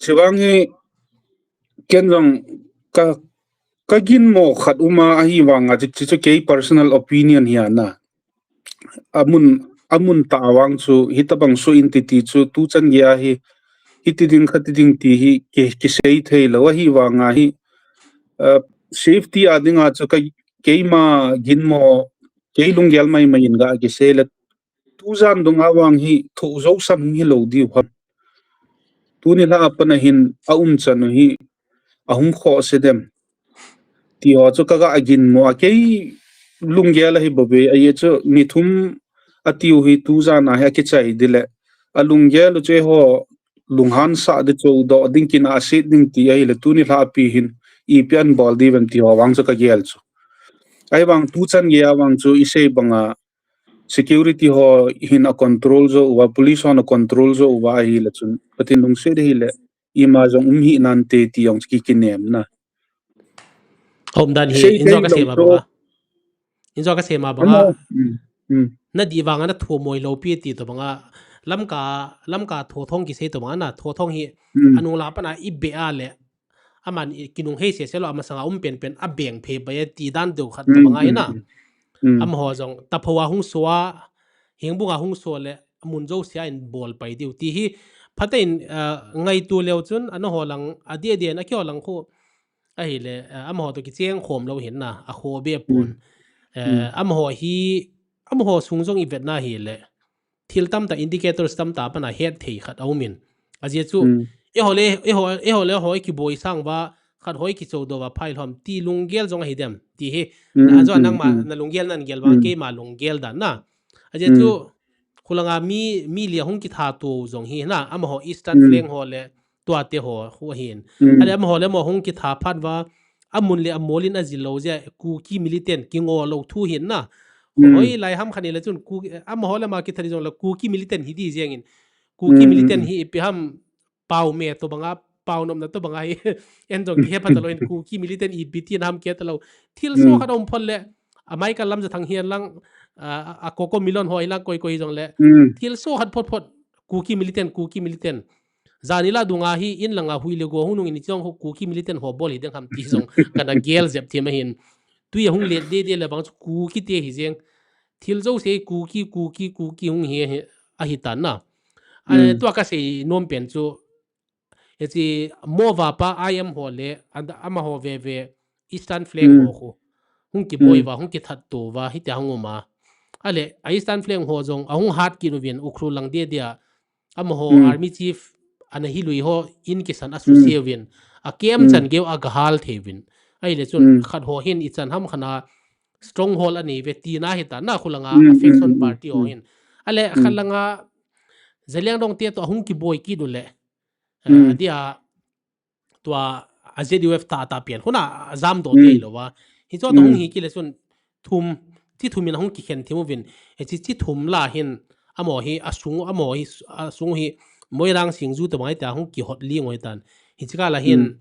Chivang hi ken jong ka, ka gin mo khat um a, ahi vang a, chi, chi chu kei personal opinion hi ana. Amun, amun ta vang chu, hitabang su in titi chu, tu chan gei a hi, hiti ding khati ding ti hi, ki, kisei thei lo, ahi vang a hi, uh, safety a ding a chu, ka, keima gin mo, kei lunggel mai mai in ga kisei le, tu jan dung a vang hi tho jo san hung hi lo diu ham. Tuni la a pat a hin a um chan u hi a hung kho se dem. Ti ho chu ka ga gin mo a kei lunggel ahi bou ve a ye chu ni thum a tiu hi tu jan a hi a kichai di le. A lunggel u chu eiho lunghan sa di chu do ding kin a sit ding ti ahi le tuni la a pi hin ipi an bol di ven ti ho vang chu ka gel chu. Ahi vang tu chan gei a vang chu i sei bang a security ho hin a control jo uva, police ho na control jo uva ahi le chun, Pathen lungset ahi le, ima jong um hi nan te ti jong ki kinem na. Om dan hi, sei in jo ka sei ma banga. In jo ka sei ma banga. Mm, mm. Na di vang a na tho moi lo pi ti to banga. Lamka, Lamka tho thong kisei to banga na, tho thong hi, mm, anung la pat a i be a le, aman i kinung hei se se lo, amasanga um pen pen a beng phe bai a ti dan deu khat to banga ina. Mm. Amaho jong, tapho a hung so a, hingbung a hung so le, amun jo sia in bol pai diu. Ti hi, phatein, ah, ngaito leu chun, ana ho lang, a dia dia in, a kio lang khu, ahi le, ah, amaho to kicheng khom lo hin na, a kho be pon. Mm. Eh, mm, amaho hi, amaho sung jong i vet na hi le, thil tamtah, indicators tamtah a pat a het thei khat a um in. A jeh chu, mm, eiho le, eiho, eiho le eiho i kiboi sang uva, khat ho i kicho do uva, phai lhom, ti lunggel jong ahi dem, ti hi. Mm, na, ajo mm, nangma, mm, na lunggel nan gel vang, mm, keima lunggel dan na. A jeh chu, mm, khulanga mi, mi li a hung kitha to jong hi na, amaho Eastern, mm, Flank ho le, tua te ho, ho hin. Mm. Ale amaho le amaho hung kitha phat uva, amun le amol in a jil lo jeh, Kuki militant kingo lo thu hin na. Mm. Hoi lai ham khat ni le chun, Ku, amaho le ama kitha di jong le Kuki militant hi di jeng in. Kuki, mm, militant, mm, hi ipi ham pau me to banga, pau nopna to banga hi. En jong kihe phat lo in Kuki militant ipi ti na ham ke ta lo. Thil so, mm, khat um phot le, a Michael Lamjathang hihen lang, a, a, a CoCoMillion ho hi lang koi koi jong le. Mm. Thil so khat phot phot, Kuki militant, Kuki militant. Jan ila dunga hi in langa hui le go hung nung in chong ho Kuki militant ho bol hi ding ham ti jong kana gel jep thim ahin. Tui a hung let de de le bang chu Kuki te hi jeng. Thil jo se Kuki, Kuki, Kuki hung hi, hi, ahi tan na. A, mm, tua ka sei nom pen chu. Hichi Mova pa I M ho le, and amaho ve ve, Eastern Flank, mm, ho khu. Hung kiboi, mm, uva, hung kithat to uva, hitia hung um a. Ale, a Eastern Flank ho jong, a hung hat kit uvin, Ukhrul lang dia dia. Amaho, mm, army chief, ana hi lui ho, in kisan a, mm, suse uvin. A kem, mm, chan geu a gahal thei uvin. Ahile chun, mm, khat ho hin i chan ham khat na, stronghold anei ve tina hita na, khulanga a faction party ho hin. Ale khat langa Zeliangrong te to ahung kiboi kit u le, eh, dia tua a Z U F tah tah pen huna a jamdoh te lo va. Hicho to hung hi kile chun thum, chi thum in ahung kikhen thim uvin. Hichi chi thum la hin amaho hi asung, amaho hi asung hi Moirang Singju to bang te ahung kihot ling u hitan. Hichi kala hin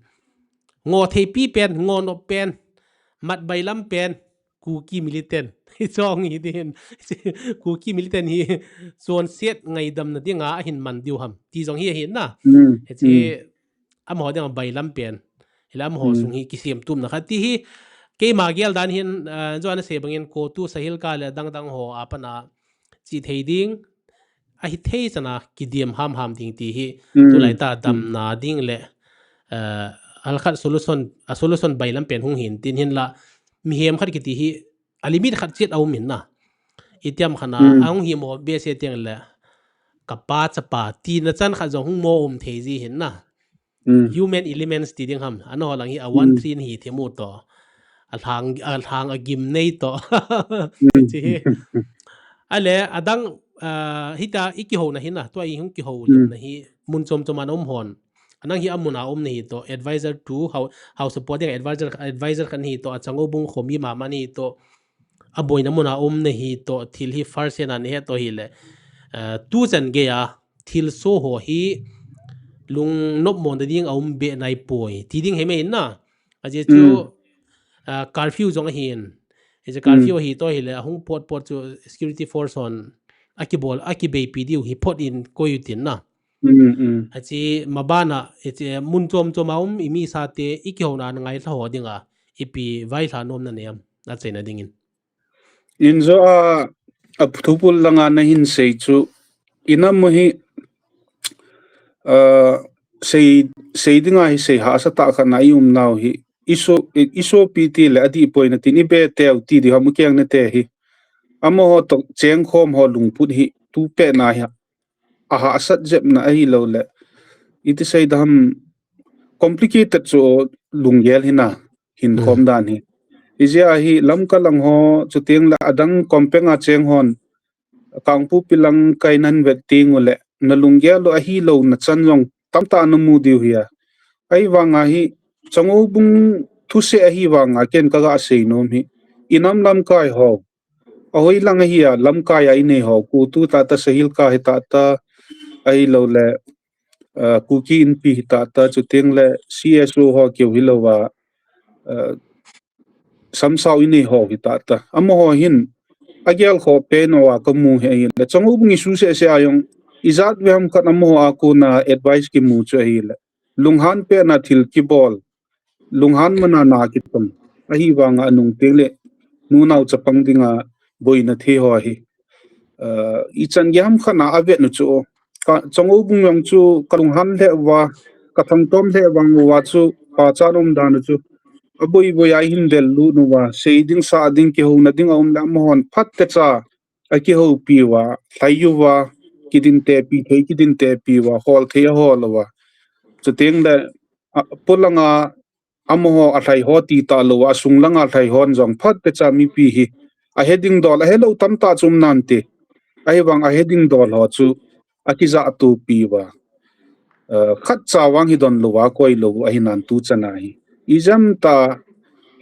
ngo theipi pen, ngo nop pen, mat bailam pen, Kuki militant. Hicho hi din. Kuki militant hi chonset ngaidamna dinga ahin man diu ham ti jong hi ahin na. Hichi amaho dinga bailam pen. Hila amaho sung hi kisem tumna khat ti hi keima gel dan hin, ah, jo ana sei bangin CoTU, SAHILCA le dang dang ho a pana chi thei ding, ahi thei chana kidiam ham ham ding ti hi tulai ta damna ding le, eh, alkhat solution, a solution bailam pen hung hin tin hin la mihem khat kiti hi a limit khat chet a um hin na. Itiam khana ahung hi mo be se tiang le kapa chapa tina chan khat jong hung mo um thei ji hin na. Human elements ti ding ham. Ano lang hi a one three hi themu to. A lhang, a lhang a gim nei to. Chi hi. Ale, adang, ah, hita i kihouna hi na, tua i hung kihou limna hi, mun chom chom a na um hon. Anang hi amun a um na hi to, advisor to, hou, hou support ding advisor, advisor khat hi to, a Changoubung khomi mama hi to, a boina mun a um na hi to, thil hi first hand a na he to hi le. Ah, tu chan gei a, thilsoh ho hi lungnop mona ding a um be nai poi. Ti ding hi mai na. Ajeh chu, ah, curfew jong ahin. Ajeh curfew hi to hi le, ahung pot pot chu security force hon akibol, akibeipi diu hi pot in koi u tin na. Achi mabana, ajeh mun chom chom a um i mi sa te i kihouna na ngailha ho dinga, ipi vailha nom na nei am, achaina dingin. Injo a, a thupul langa na hin sei chu, i nam u hi, ah, sei, sei dinga hi sei hahsa tah khat na i um nau hi, i so, i, i sopi ti le adih poi na tin i be teu ti di ham u keng na te hi. Amaho to cheng khom ho lungput hi, tu pe na hi, a hahsat jep na ahi lo le. Iti sei dam complicated chu lunggel hi na. hin khom dan hi. Ijeh a hi Lamka lang ho, chuteng le adang kompeng a cheng hon, Kangpokpi lang kai nan vet ting u le, na lunggel u ahi lo na chan jong tamtah na mu diu hi a. Ahivang a hi, Changoubung thuseh ahivang a ken ka ga sei nom hi. I nam lamkai ho. Ahoi lang ahi a, lamkai a i nei ho. CoTU tah tah, SAHILCA hi tah tah, ahi lo le, ah, Kuki Inpi hi tah tah, chuteng le C S O ho keu hi lo va, ah, Samsao i nei ho hi tah tah. Amaho hin, agel kho pen uva ka mu hi ahi le. Changoubung i su seh seh a jong, ijat ve ham khat amaho a kona advice ki mu chu ahi le. Lunghan pen a thil kibol. Lunghan man a na kitong. Ahivang a nung teng le, nu nao chapang dinga boina thei ho hi. Ah, i chan gei ham khat na a vet nu chu, ka Changoubung jong chu ka lunghan lheh uva, ka thangtom lheh vang uva chu, pachat um dan u chu, a boi boi a i hin del lut nu va, sei ding sa ding kihouna ding a um le amahon phat te cha, a kihoupi uva, lhai uva, kidin tepi thei, kidin tepi uva, hol thei a hol uva. Chuteng le, a, polanga, amaho a lhai ho ti ta lo, a sung langa lhai hon jong phat te cha mipi hi. A he ding dol, a he lo tamtah chu um nan te. Ahivang a he ding dol ho chu a kija tupi uva. Eh, khat cha vang hi don lo va koi lo ahi nan tu chan a hi. I jam ta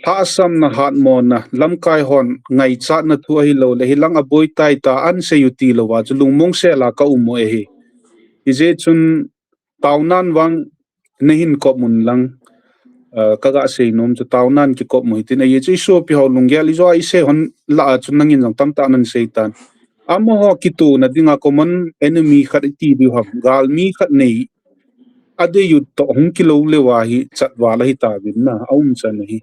lhahsamna hatmona lamkai hon ngaichatna thu ahi lo le hi lang a boi tai ta an sei u ti lo va chu lungmong sel a ka um u ahi. Ijeh chun Taunan vang na hin kop mun lang, ah, ka ga sei nom chu taunan kikop mu hitin, ahi chu i sopi ho lunggel i jo a i sei hon la a chu nangin jong tamtah nan sei tan. Amaho kituna dinga common enemy khat i ti diu ham, galmi khat nei a dei u toh hung kilo leuva hi chatval ahi ta vin na, a um chan ahi.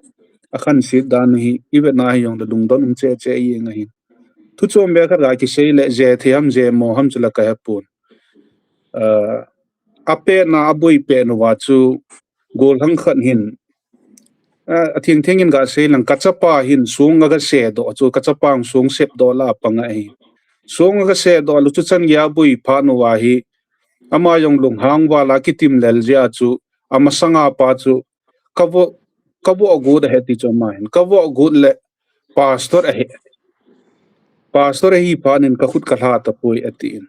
A khanset dan hi, i vet na hi jong le lungdon um cheh cheh i eng ahi. Thu chom be khat ga kisei le je thei ham je mo ham chu la ka he pon. Ah, a pehna, a boi pehna uva chu gollhang khat hin, ah, a thengtheng in ga sei lang, ka chapa hin song a ga se doh chu, ka chapa song sep doh la a pang ahi. Song a ga se doh lu chu chan gei a boi phat uva hi, ama jong lunghang val a kitim lel jeh a chu, a masanga pa chu, ka vo, ka vo gut a he ti chu ama hin, ka vo gut le, Pastor ahi. Pastor ahi phat in kakhut kalha tapoi atin.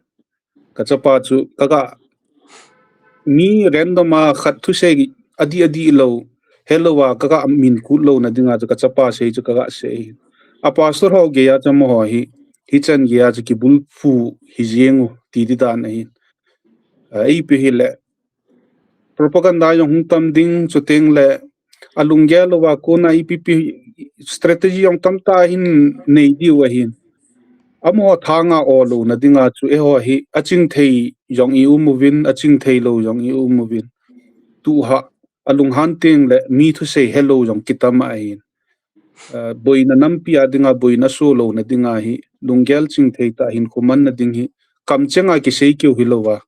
Kachapa chu kaga mi random a khat thusei adi adi lou, helou a kaga min kut louna dinga chu kachapa sei chu kaga sei. A pastor ho geiya chu amaho hi, hichan geiya chu kibulphu hijeng u ti di dan ahi. Eipi hile propaganda jong hung tam ding, chuteng le alunggel louva kona ipi pi strategy jong tamtah hin nei diu ahin. Amaho thanga olouna dinga chu eiho hi achingthei jong i um uvin, achingthei lou jong i um uvin. Tuha alunghan teng le mi thusei helou jong kitam ahin. Boina nampi a dinga, boina sulouna dinga hi lunggel chingthei tah hin khomanna ding hi kamchenga kisei keu hilouva,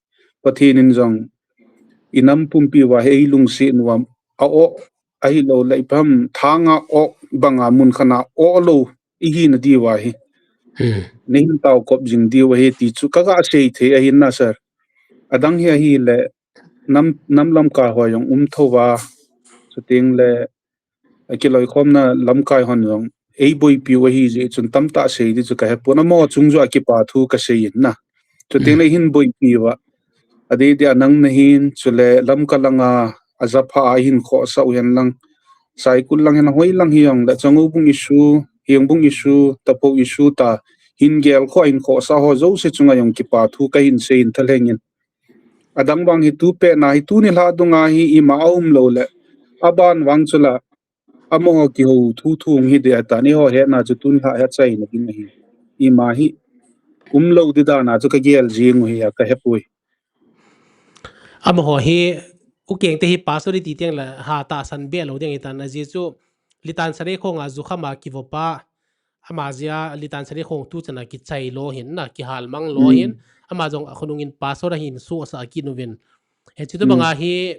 Pathen in jong inam pumpi uva hi eilungset uva, a-oh ahilou le ipi ham, thanga oh banga mun khat a oh lou ihina diuva hi neihin taokop jing diu ahi ti chu kaga sei thei ahin na sir. Adang hi ahile nam, nam lamkai ho jong um thouva, chuteng le akiloikhomna lamkai hon jong eiboipiu ahijeh chun tamtah sei di chu kahepon, amaho chung joh a kipa thu kasei in na. Chuteng le ihin boipiuva, adeh deh a nang nahin, chule Lamka langa ajapha a ihin khohsah u hen lang, Saikul lang hen, hoilang hijongle Changoubung issue, Hengbung issue, Taphou issue ta hin gelkhoh a hin khohsah ho jouse chunga jong kipa thu kahin sei in thalheng in. Adang vang hi tupet na hi tuni lha dunga hi ima aumlou le, aban vang chula amaho kihou thu thu hung hi deh tan, eiho hetna chu tuni lha hi achaina ding ahi. Ima hi umlou di dan a chu kagel jeng u hi a kahepoi. Amaho hi, ukeng te hi pastor iti teng le ha tahsan be lou ding ahitan, ajeh chu Litan Sareikhong a jukham a kivopa, ama jeh a Litan Sareikhong tuchan a kichai lo hin na, kihalmang lo hin, ama jong akhonung in pastor ahin sohsah kit uvin. Hiche tobanga hi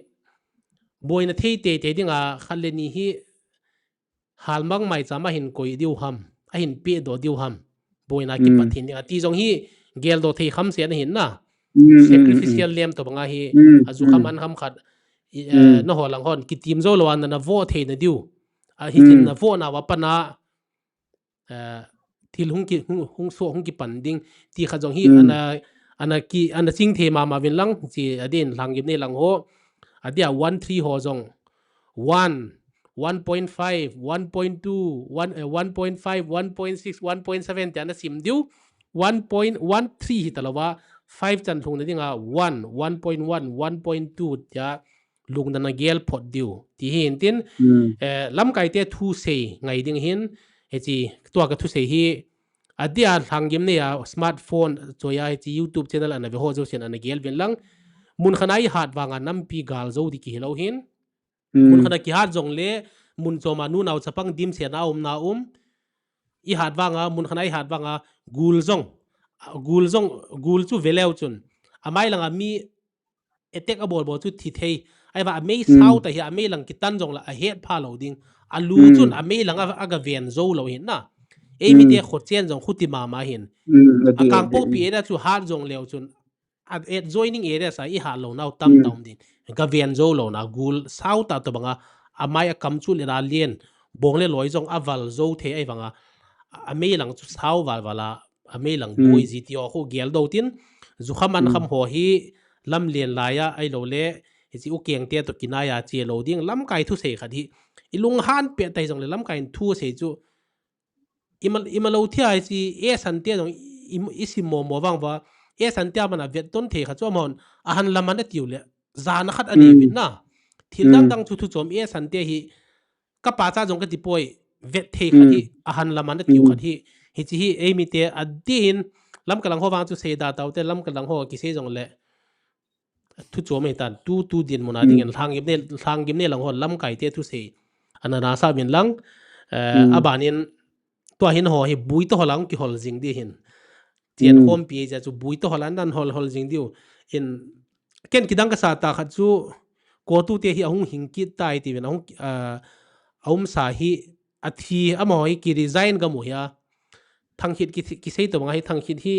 boina thei teitei dinga khat le ni hi halmang maicham ahin koi diu ham, ahin pehdoh diu ham, boina kipat hin dinga ti jong hi geldoh thei khamsen ahin na. Sacrificial lamb tobanga hi ajukham ankham khat, nangho lang hon kitim jou louva nana voh theina diu, hichun navohnauva pat a thil hung ki, hung, hung soh, hung kipan ding ti khat jong hi ana, ana ki, ana chingthei mama uvin lang, hiche adeh in Lhanggimnei lang ho, adeh a one three ho jong one, one point five, one point two, one, one point five, one point six, one point seven tia ana sim diu, one point one three hita louva, five chan lhungna dinga one, one point one, one point two tia lungna nagel phot diu ti hi hintin, lamkai te thusei ngai ding hin, hiche tua kathusei hi, adeh a Lhanggimnei a smartphone choi a hiche YouTube channel ana ve ho jousen ana gel uvin lang, mun khat a ihat vanga nampi gal jou di kihilou hin, mun khat a kihat jongle mun chom a nunao chapang dimset na umna um, ihat vanga, mun khat a ihat vanga gul jong, gul jong, gul chu veleu chun amai langa mi attack abol bol chu thi thei. Ahivang amei sao tah hi amei lang kitan jongle ahetpha lou ding. Alu chun amei lang a, agaven jou lou hin na. Eimite khochen jong khuti mama hin. Akangpokpi area chu hat jongleu chun a adjoining areas a ihat lounau tamtah um din. Gaven jou louna gul sao tah tobanga amai akam chu le na len, bong le loi jong aval jou thei ahivanga, amei lang chu sao val val a, amei lang boi ji ti ho khu geldoh tin, jukham ankham ho hi lamlen lai a ahiloule hiche ukeng te toh kinai a chelou ding, lamkai thusei khat hi ilunghan pet tah jongle lamkai in thusei chu ima, imalou thei a hiche esan te jong i, isim momo vang uva, esan te a mana vetton thei khat chu amahon ahan laman atiu le jana khat anei uvin na. Thil dang dang chu thuchom esan te hi kapacha jong katipoi, vet thei khat hi, ahan laman atiu khat hi, hiche hi eimite adeh in Lamka lang ho vang chu seida taute, Lamka lang ho kisei jongle thuchom ahitan, tu, tu dinmun a dingin Lhanggimnei, Lhanggimnei lang ho lamkai te thusei ana nasa uvin lang, aban in tua hin ho hi buito ho lang kihol jing di hin. Chen khompi jeh chu buito ho lang nan hol, hol jing diu. In ken kidang kasa tah khat chu, CoTU te hi ahung hing kit tai tiuvin, ahung, aumsa hi athi, amaho hi kiresign kamu hi a. Thangkhit ki, kisei tobanga hi Thangkhit hi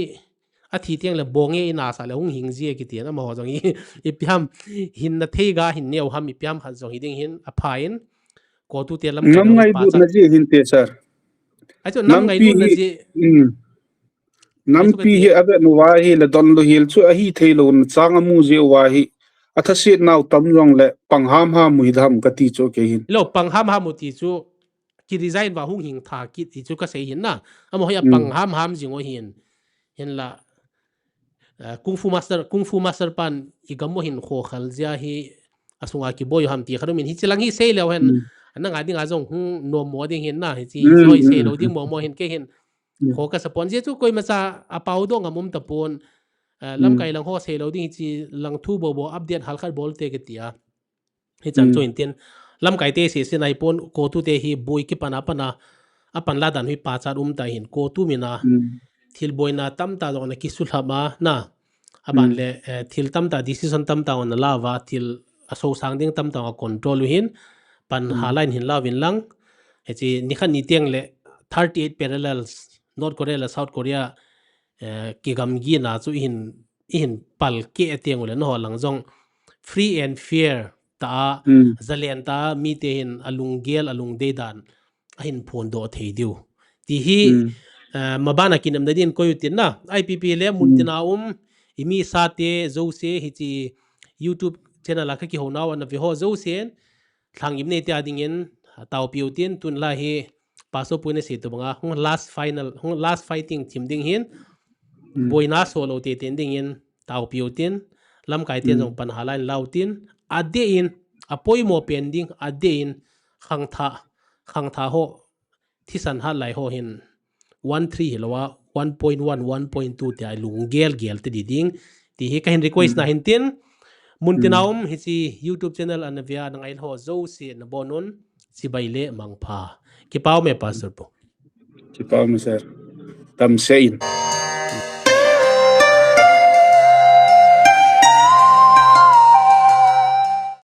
athi tengle bong e inasa le hung hing ji e kitin, amaho jong hi ipi ham hinna theiga hin neo ham ipi ham khat jong hi ding hin apha in, CoTU te lamkai lang ngam ngailutna ji hinte sir. Achu nam ngai luna ji. Nampi hi avet uva hi le don lo hil chu ahi thei lo na chang amu ji uva hi. Athasit nau tam jong le pang ham ham mu hi dam kati chu kei hin. Lo pang ham ham mu ti chu ki design va hung hing tha kit ti chu kasei hin na. Amo hi a pang ham ham jing o hin. Hinla Kung Fu Master, Kung Fu Master pan i gam mo hin kho khal jia hi asunga kiboi ham ti kha min hi chilang hi sei leo hen. Nanga dinga jong hung nom mo ding hin na hi chi hoi sei lo ding mo mo hin kei hin. Kho ka sapon jia chu koima cha apau dong amum tapon. Lamkai lang ho sei lo ding hi chi lang thu bo bo update hal khat bol te ke tia. Hi chan chu intin lamkai te si si nai pon ko tu te hi bui ki pana pana apan la dan hui pa chat um ta hin ko tu mina thil boina tam ta dong na ki su hlap ma na aban le thil tam ta decision tam ta on la va thil aso sang ding tam ta control u hin pan ha line hin la vin lang he chi ni khan ni tiang le thirty eight parallels North Korea le South Korea ki gam gi na chu hin ihin pal ke atiang u le na ho lang jong free and fair ta a zalen ta mi te hin alung gel alung dei dan ahin phon do thei diu ti hi mabana kinam na din koi u tin na I P P le mun tina um imi sa te jo se hi chi YouTube channel a ka ki ho na wa na ve ho jo sen thlang im nei te a ding in tau piu tin tun la hi Pastor Pu na si tu banga hung last final hung last fighting thim ding hin boina so lo te ten ding in tau piu tin lamkai te jong pan ha line lau tin a de in a poimo pen ding a de in khang tha khang tha ho thisan hat lai ho hin one three hi lo a one point one one point two te ai lung gel gel te di ding ti hi ka hin request na hin tin mun tina um hi chi YouTube channel an via na ngai ho jo si na bonun chibai le mangpha. Kipau me Pastor Pu. Kipau me sir. Tam se in.